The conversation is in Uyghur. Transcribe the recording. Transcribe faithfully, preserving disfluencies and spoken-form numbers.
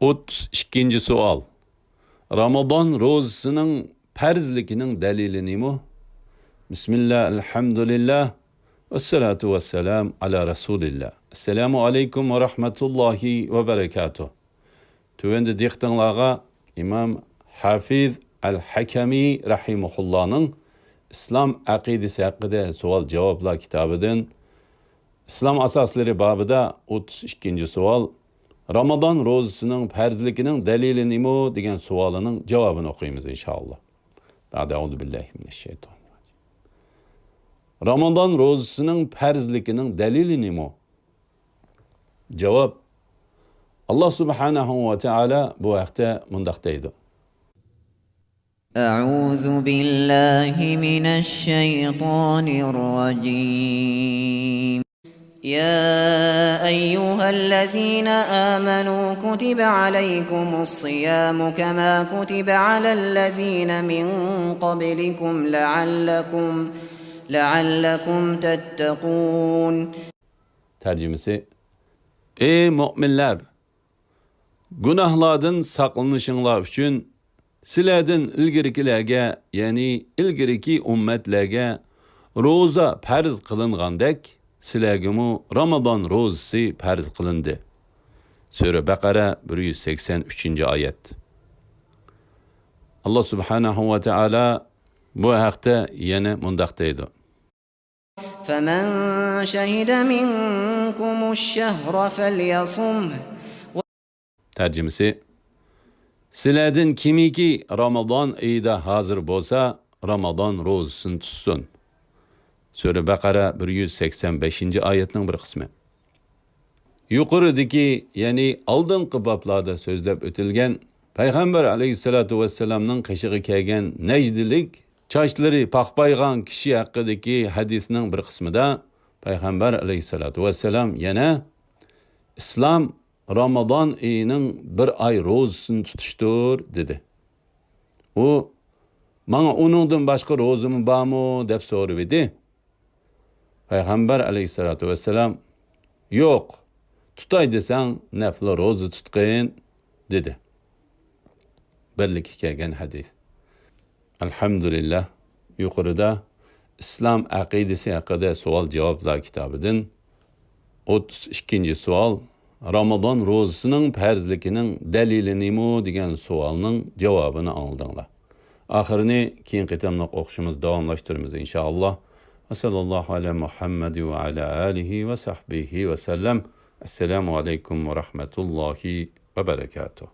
ئوتتۇز ئىككىنچى سوئال. رامىزان روزىسىنىڭ پەرزلىكىنىڭ دەلىلى نېمە؟ بىسمىللا، ئەلھەمدۇلىللا، ۋەسسالاتۇ ۋەسسالام ئالا رەسۇلىللا. ئەسسالامۇ ئەلەيكۇم ۋە رەھمەتۇللاھى ۋە بەرەكاتۇھ. تۆۋەندە دىققىتىڭلارغا ئىمام ھافىز ئەل ھەكەمى رەھىمەھۇللانىڭ ئىسلام ئەقىدىسى ھەققىدە سوئال-جاۋابلار كىتابىدىن ئىسلام ئاساسلىرى بابىدا ئوتتۇز ئىككىنچى سوئال، رامىزان روزىسىنىڭ پەرزلىكىنىڭ دەلىلى نېمە دېگەن سوئالىنىڭ جاۋابىنى ئوقۇيمىز، ئىنشائاللا. بەئدە، ئەئۇزۇ بىللاھى مىنەششەيتانىر راجىم. رامىزان روزىسىنىڭ پەرزلىكىنىڭ دەلىلى نېمە؟ جاۋاب، ئاللا سۇبھانەھۇ ۋە تائالا بۇ ھەقتە مۇنداق دەيدۇ. أعوذ بالله من الشيطان الرجيم. يا أيها الذين آمنوا كتب عليكم الصيام كما كتب على الذين من قبلكم لعلكم لعلكم تتقون. تەرجىمىسى، ئەي مۆمىنلەر! گۇناھلاردىن ساقلىنىشىڭلار ئۈچۈن سىلەردىن ئىلگىرىكىلەرگە، يەنى ئىلگىرىكى ئۈممەتلەرگە روزا پەرز قىلىنغاندەك، سىلەرگىمۇ رامىزان روزىسى پەرز قىلىندى. سۈرە بەقەرە، بىر يۈز سەكسەن ئۈچىنچى ئايەت. ئاللا سۇبھانەھۇ ۋە تائالا بۇ ھەقتە يەنە مۇنداق دەيدۇ. فمن شهد منكم الشهر فليصمه. تەرجىمىسى، سىلەردىن كىمكى رامىزان ئېيىدا ھازىر بولسا، رامىزان روزىسىنى تۇتسۇن. سۈرە بەقەرە، بىر يۈز سەكسەن بەشىنچى ئايەتنىڭ بىر قىسمى. يۇقىرىدىكى، يەنى ئالدىنقى بابلاردا سۆزلەپ ئۆتۈلگەن پەيغەمبەر ئەلەيھىسسالاتۇ ۋەسسالامنىڭ قېشىغا كەلگەن نەجدىلىك، چاچلىرى پاقپايغان كىشى ھەققىدىكى ھەدىسنىڭ بىر قىسمىدا پەيغەمبەر ئەلەيھىسسالاتۇ ۋەسسالام يەنە، ئىسلام رامىزان ئېيىنىڭ بىر ئاي روزىسىنى تۇتۇشتۇر، دېدى. ئۇ، ماڭا ئۇنىڭدىن باشقا روزىمۇ بارمۇ؟ دەپ سورىۋىدى. پەيغەمبەر ئەلەيھىسسالاتۇ ۋەسسالام، يوق، تۇتاي دېسەڭ نەپلە روزا تۇتقىن، دېدى. بىرلىككە كەلگەن ھەدىس. ئەلھەمدۇلىللا، يۇقىرىدا ئىسلام ئەقىدىسى ھەققىدە سوئال-جاۋابلار كىتابىدىن ئوتتۇز ئىككىنچى سوئال، رامىزان روزىسىنىڭ پەرزلىكىنىڭ دەلىلى نېمە دېگەن سوئالنىڭ جاۋابىنى ئاڭلىدىڭلار. ئاخىرىنى كېيىنكى قېتىملىق ئوقۇشىمىز داۋاملاشتۇرىمىز، ئىنشائاللا. ۋەسەللاللاھۇ ئەلا مۇھەممەد ۋە ئەلا ئالىھى ۋە سەھبىھى ۋەسەللەم. ئەسسالامۇ ئەلەيكۇم ۋە رەھمەتۇللاھى ۋە بەرەكاتۇھ.